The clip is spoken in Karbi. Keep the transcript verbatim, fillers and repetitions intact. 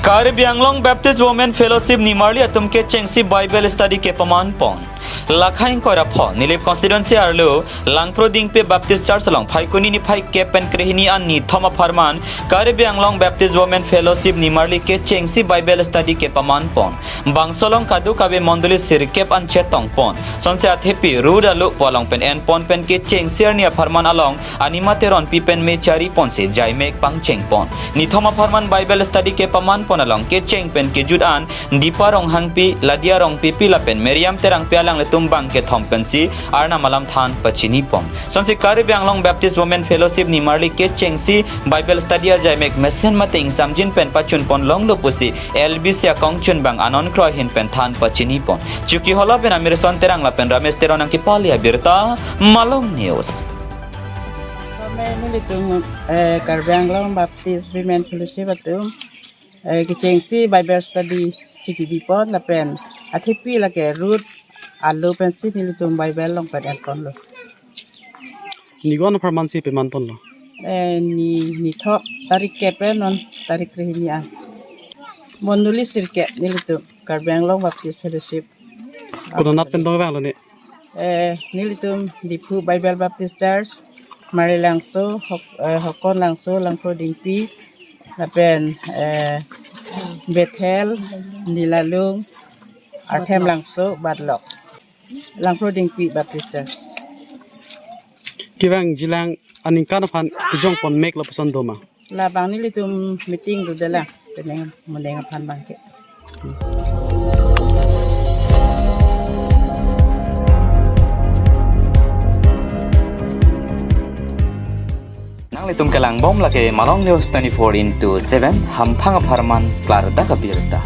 Karbi Anglong Baptist Women Fellowship nimarli atum kechengsi Bible study kepaman pon. Lakhai ingkoi ra pho Nilip constituency arlo Langprodingpi Baptist Church along Phaikuni niphai kep pen krehini an nithom apharman Karbi Anglong Baptist Women Fellowship nimarli kechengsi Bible study kepaman pon. Bangso along kadokave mondoli sirkep an chetong pon. Sonsi athepi Ruth alo pu along pen en pon pen kechengsi arni apharman along Anima Teronpi pen me chari ponsi jaimek pangcheng pon. Nithom apharman Bible study kepaman pon along kecheng pen kejut an Dipa Ronghangpi, Ladia Rongpipi lapen Miriam Terangpi alanglitum bang kethom pensi Arnam alam than pachini pon. Sonsi Karbi Anglong Baptist Women Fellowship nimarli kechengsi Bible study ajaimek mesen mate ingsamjin pen pachun pon longlo pusi L B C akongchunbang Anon Kroihin pen than pachini pon. Chokihola pen Amirson Terang lapen Ramesh Teron nangkepale abirta, Malong News. Kami nelitum, eh, Karbi Anglong Baptist Women Fellowship atum, eh, kechengsi Bible study si kebi pon lapen athepi lake Ruth alo pensi nelitum Bible along pen en ponlo. Ni ko-an apharman si peman ponlo? Eh, ni, nithom tarik kep pen non tarik krehini an. Mondoli sirkep nelitum Karbi Anglong Baptist Fellowship. Konat pen dong vanglo ni? Eh, nelitum Diphu Bible Baptist Church, Mari Langso, Hok-, eh, Hokon Langso, Langprodingpi, lapen, eh, Bethel, Nilalung, Arthem Langso, Batlok, Langprodingpi Baptist Church. Kevangjilang aningkan aphan kejong pon meklo puson doma? Labang nelitum meeting do dalang, penang menang aphan bangke. Nanglitum kelang bom lake Malong News twenty-four into seven, hamphang apharman klardak abirta.